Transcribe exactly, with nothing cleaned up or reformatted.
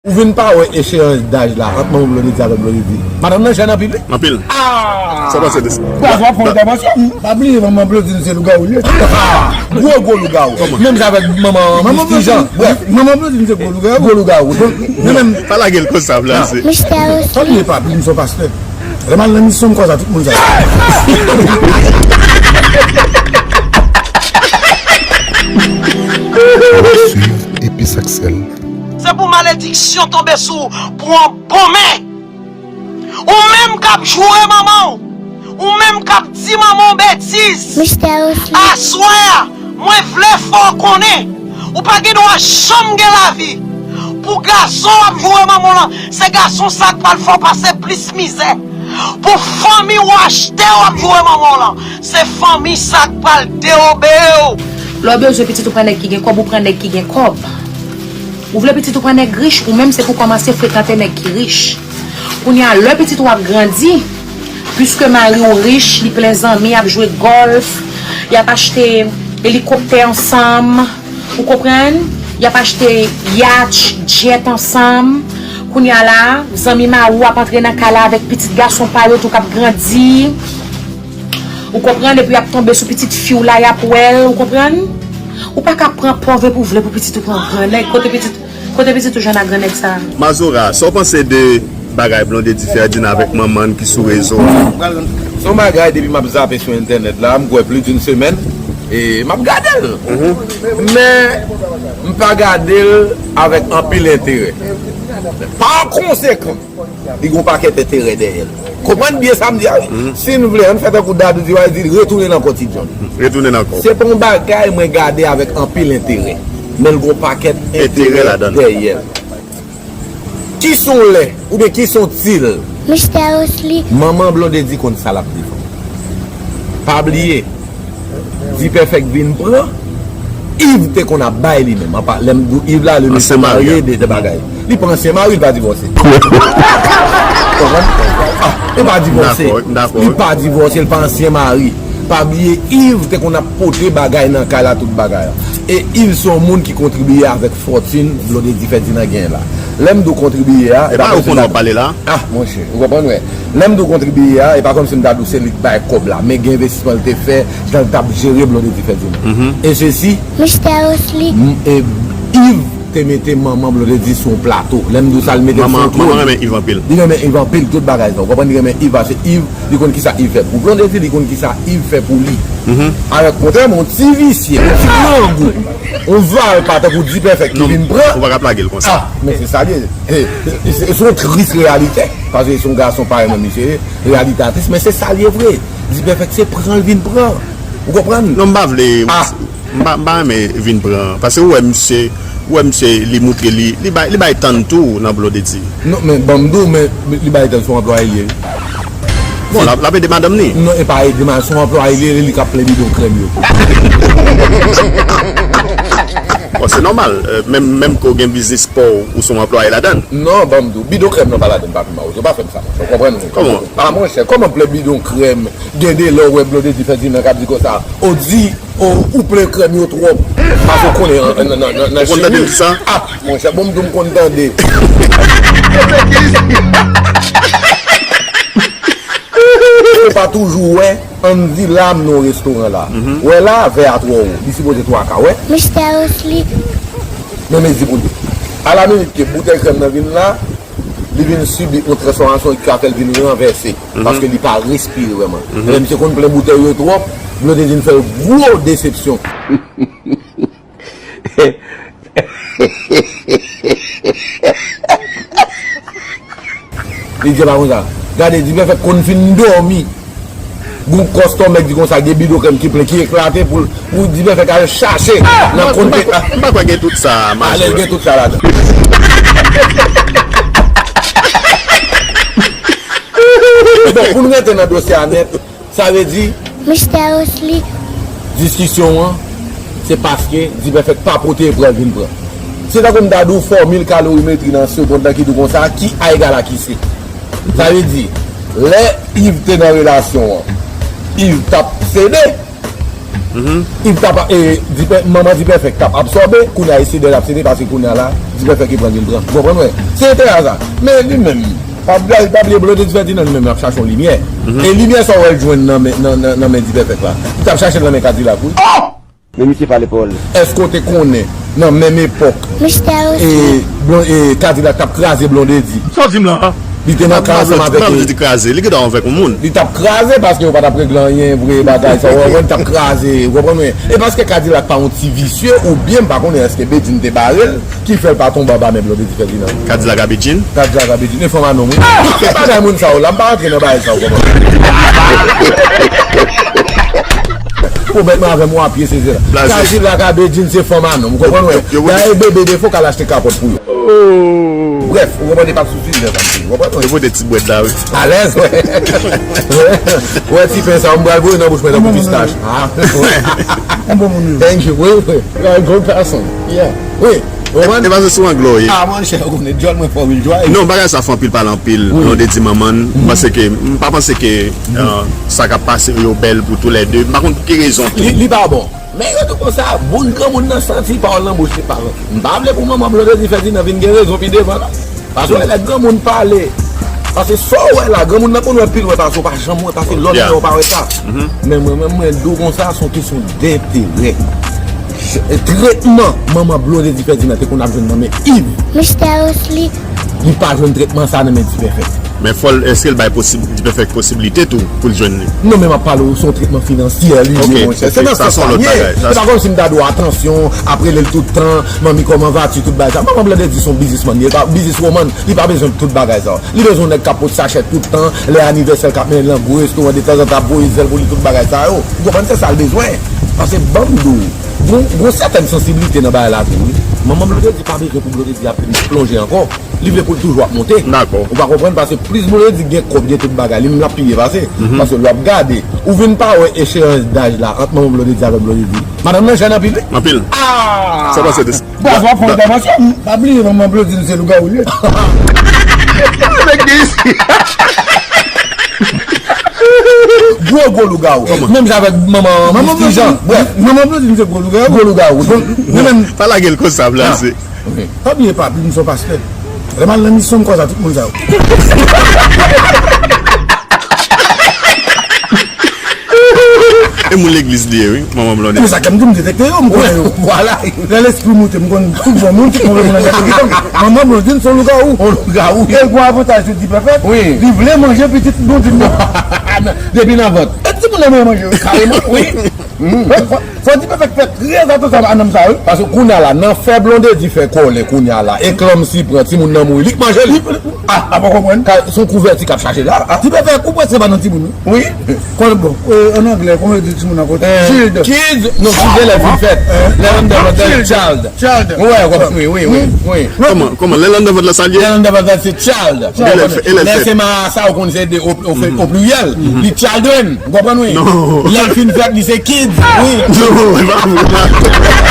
Ou vin pa wè echeyans daj la ant manman Blondedy avèk Blondedy? Madanm nan jèn anpil wi. Anpil. Ah! Sa w panse de sa? Baz w ap fè entèvansyon. Pa bliye manman Blondedy se lougawou l ye. Gwo gwo lougawou. Menm jan avèk manman Misty Jean. Brèf. Manman Blondedy se gwo lougawou. Gwo lougawou. Donk, nou menm. Pa lage l konsa, blase. Mistè Ross. Pa bliye papi, m se yon pastè. Lè m al nan misyon, m konsa tout moun sa. Suiv Epis ak Sèl. Se pou malediksyon tonbe sou ou pou yon bon men. Ou menm k ap joure manman w. Ou menm k ap di manman w betiz. Aswè a, mwen vle fè w konnen, ou pa gen dwa janm gen lavi. Pou gason w ap joure manman w lan, se gason sa k pral fè w pase plis mizè. Pou fanmi w achte w ap joure manman w lan, se fanmi sa k pral dewobe w. Lè w bezwen pitit ou pran nèg ki gen kòb, ou pran nèg ki gen kòb. Ou vle pitit ou pran nèg rich, ou menm se pou kòmanse frekante nèg ki rich. Kounye a, lè pitit ou ap grandi, piske mari w rich, li plen zanmi, y ap jwe gòlf, y ap achte elikoptè ansanm, ou konprann? Y ap achte yach, djèt ansanm. Kounye a la, zanmi mari w ap antre nan kay la avèk pitit gason pa yo tou k ap grandi. Ou konprann? Epi y ap tonbe sou pitit fi w la, y ap wè l, ou konprann? Ou pa ka pran pòv epi w vle pou pitit ou pran gran nèg. Kote pitit, kote pitit ou jwenn ak gran nèg sa a? Mazora, sa w panse de bagay Blondedy Ferdinand avèk manman n ki sou rezo a? Se yon bagay depi m ap zape sou entènèt la, m kwè plis d'une semaine, e m ap gade l. Men, m pa gade l avèk anpil enterè. Pa konsekan, li gen yon pakèt enterè dèyè l. Konprann byen sa m di a wi. Si n vle, ann fè tankou Dadou di a, di retounen nan Kòti John. Retounen nan kò. Se pa yon bagay mwen gade avèk anpil enterè, men l gen yon pakèt enterè dèyè l. Ki son lè, oubyen ki son til? Mistè Ross li. Manman Blondedy konn sa l ap defann. Pa bliye, Dipèfèk vin pran, Iv te konn ap bay li menm. Apa, lè m di w Iv la, le mesye marye, de, de bagay. Li pa ansyen mari, li pa divòse. Konprann? Ah, li pa divòse. Li pa divòse, li pa ansyen mari. Pa bliye, Iv te konn ap pote bagay nan kay la, tout bagay la. E Iv se yon moun ki kontribiye avèk fòtin Blondedy Ferdinand genyen la. Lè m di w kontribiye a, e pa kòmsi m ta pale la. Ah, monchè, ou konprann, wè. Lè m di w kontribiye a, e pa kòmsi m ta di w se li k bay kòb la, men gen envestisman l te fè, jan l t ap jere Blondedy Ferdinand. E sesi, Mistè Ross li. M, e, Iv te mete manman Blondedy sou yon plato. Lè m di w sa, l mete l sou yon twòn. Manman renmen Iv anpil. Li renmen Iv anpil, tout bagay sa. Ou konprann, li renmen Iv, pase Iv, li konn kisa Iv fè pou Blondedy, li konn kisa Iv fè pou li. Alò, kontrèman, yon ti visye, yon ti grangou, yon valpa tankou Dipèfèk ki vin pran. Ou pa ka plage l konsa. Ah, men se sa l ye. Se, se, se yon tris reyalite. Paske se yon gason parèy mwen misye ye, reyalite a tris, men se sa l ye vre. Dipèfèk se pran l vin pran. Ou konprann? Non, m pa vle, m pa, m pa renmen vin pran. Paske ou wè misye, ou wè misye, li moutre li, li bay, li bay tann tou nan Blondedy. Non, men ban m di w, men li bay tann, se yon anplwaye l ye. Bon, l ap, l ap ede madanm ni. Non, e pa ede madanm, se yon anplwaye l ye, li k ap plen bidon krèm yo. Bon, se nòmal, euh, menm, menm ke w gen biznis pa w, ou se yon anplwaye ladann. Non, ban m di w, bidon krèm nan pa ladann, papi Mawozo, pa fè m sa, monchè, w konprann? Kòman? Ah, monchè, kòman plen bidon krèm? Gen de lè w wè Blondedy Ferdinand k ap di konsa, o di, o, ou plen krèm yo twòp. Paske w konnen nan, nan, nan, nan, nan chimik. Ou konn tande l di sa? Ah, monchè, bon, m di w m konn tande. Ou pa toujou wè, ann di la m nan yon restoran la. Wè la, vè a twò wo. Li sipoze twa ka, wè. Mistè Ross li. Men mezi pou li. A la minit ke boutèy krèm nan vin la, li vin sibi yon transfòmasyon ki ka fè l vin ranvèse. Paske li pa respire vrèman. Ebyen, misye konn plen boutèy yo twòp, Blondedy vin fè l gwo desepsyon. Li di pa konsa. Gade, Dipèfèk konn fin dòmi. Gon kòstòmè k di konsa, gen bidon krèm ki plen, ki eklate pou, pou Dipèfèk al chache nan konte. M pa kwè gen tout sa, Mazo. Ale, gen tout sa ladan. Bon, pou nou rete nan dosye a nèt, sa vle di. Mistè Ross li. Diskisyon an, se paske Dipèfèk pa pote e pran l vin pran. Se tankou m ta di w fòmil kalorimetri nan segonn nan ki di w konsa, Q A egal a Q C. Sa vle di, lè Iv te nan relasyon an, Iv t ap sede. Li t ap, e, Dipè-, manman Dipèfèk t ap absòbe, kounye a e sede l ap sede, paske kounye a la, Dipèfèk ki pran li l pran. Ou konprann, wè? Se te a sa. Men li menm, pa bla-, pa bliye Blondedy Ferdinand li menm ap chache yon limyè. E limyè sa w wè l jwenn nan men, nan, nan, nan men Dipèfèk la. Li t ap chache l nan men Kadilak, wi. Men misye pale pawòl. Èske w te konnen, nan menm epòk, Mistè Osi, e, Blon-, e, Kadilak t ap kraze Blondedy? Sa w di m la? Li te nan ka ansanm avèk, Blondedy kraze, li gentan avèk yon moun. Li t ap kraze paske yo pa t ap regle anyen vre, bagay sa, w konprann, li t ap kraze, ou konprann mwen? E paske Kadilak pa yon ti visye, oubyen m pa konnen èske Bedjine te bare l, ki fè l pa tonbe anba men Blondedy Ferdinand. Kadilak a Bedjine? Kadilak a Bedjine, e fanm a nonm, wi. Se bagay moun sa yo la, m pa rantre nan bagay sa yo, ou konprann? Pwovèb mwen avè m, w ap pye sezi la. Kadilak a Bedjine se fanm a nonm, ou konprann, wè? Dayè, bebe defo k al achte kapòt pou yo. Brèf, ou konprann, e pa sou sijè sa m te, ou konprann, wè? Yo pote ti bwèt la, wi. Alèz, wè. Wè, ti pen sa, m pral voye nan bouch mwen tankou pistach. Ah. Yon bon moun, wi. Thank you, wi, wi. You are a good person. Yeah. Wi. E, e pa se sou anglè w ye. Ah, monchè, ou konnen djòl mwen fò wi, djòl. Non, bagay sa fè anpil pale anpil. Wi. Blondedy manman n, m panse ke, m pa panse ke, euh, sa k ap pase yo bèl pou toulède. M pa konn pou ki rezon tou. Li, li pa bon. Men yo tou konsa, bon granmoun nan santi pawòl nan bouch li pa rantre. M pa vle pou manman Blondedy Ferdinand vin gen rezon pi devan la. Paske lè granmoun pale, paske sa w wè la, granmoun nan konn wè pi lwen pase w, pa janm wè, paske lòt lè w pa wè sa. Men mwen, mwen, mwen di w konsa, se yon kesyon denterè. Tretman manman Blondedy Ferdinand te konn ap jwenn nan men Yves. Mistè Osi. Li pa jwenn tretman sa nan men Dipèfèk. Men fò l, èske l bay posib-, Dipèfèk posiblite tou pou l jwenn li? Non, men m ap pale w, se yon tretman finansyè li ye, monchè. Se nan sans sa l ye. Se pa kòmsi m ta di w atansyon, ap rele l tout tan, manmi, comment vas-tu, tout bagay sa. Manman Blondedy se yon biznismann, li pa bizniswoman, li pa bezwen tout bagay sa. Li bezwen yon nèg k ap pote sachè tout tan, lè anivèsè l k ap mennen l nan gwo restoran, detanzantan ap voye zèl pou li, tout bagay sa yo. Ou konprann, se sa l bezwen. Paske ban m di w, gon, gon sètèn sansiblite nan bagay la tou, wi. Manman Blondedy pa bezwen pou Blondedy ap vin plonje ankò. Li vle pou l toujou ap monte. Dakò. Ou pa konprann, paske plis Blondedy gen kòb, gen tout bagay, li menm l ap pi byen pase. Paske lè w ap gade, ou vin pa wè echeyans daj la ant manman Blondedy avèk Blondedy. Madanm nan jèn anpil, wi. Anpil. Ah! Sa pase de... Bravo, ap fè entèvansyon. Pa bliye manman Blondedy se lougawou li ye. Nèg de isi. Gwo, gwo lougawou. Menm jan avèk manman Misty Jean. Brèf. Manman Blondedy se gwo lougawou. Gwo lougawou. Bon, nou menm. Pa lage l konsa, blase. Pa bliye, pa bliye, m se yon pastè. Lè m al nan misyon, m kwaze ak tout moun sa yo. E moun legliz li ye, wi, manman Blondedy. Men sa k fè m di m detekte yo, m konnen yo. Vwala. Lè lespri moute, m konn tout bon moun, tout move moun nan tèt yo. Manman Blondedy se yon lougawou. Yon lougawou. E l gen yon avantaj sou Dipèfèk. Wi. Li vle manje pitit Blondedy nan. Depi nan vant. E timoun nan manje, wi, kareman, wi. Fò, fò Dipèfèk fè trè atansyon a nonm sa, wi. Paske kounye a la, nan fè Blondedy fè kòlè kounye a la, e klanm si pran timoun nan mouri, li k manje li. Ah, a pa konprann. Ka, se yon kouvèti k ap chache la. Ah. Dipèfèk, ou prèske pa nan timoun, wi. Wi. Kon, bon, euh, an anglè, kòman yo di timoun ankò? Euh, child. Kids, non, kids, lè l fin fèt. Lè l anndan, anndan, child. Child. Wi, wi, wi, wi, wi. Kòman, kòman? Lè l anndan vant la, sa l ye? Lè l anndan vant la, se child. Child. E lè l fè, e lè l fèt? Lè se ma sa, ou konn se de o, o, o pluriel. Li children. Ou konprann, wi? Non. Lè l fin fèt, li se kids, wi. Non, e pa vre.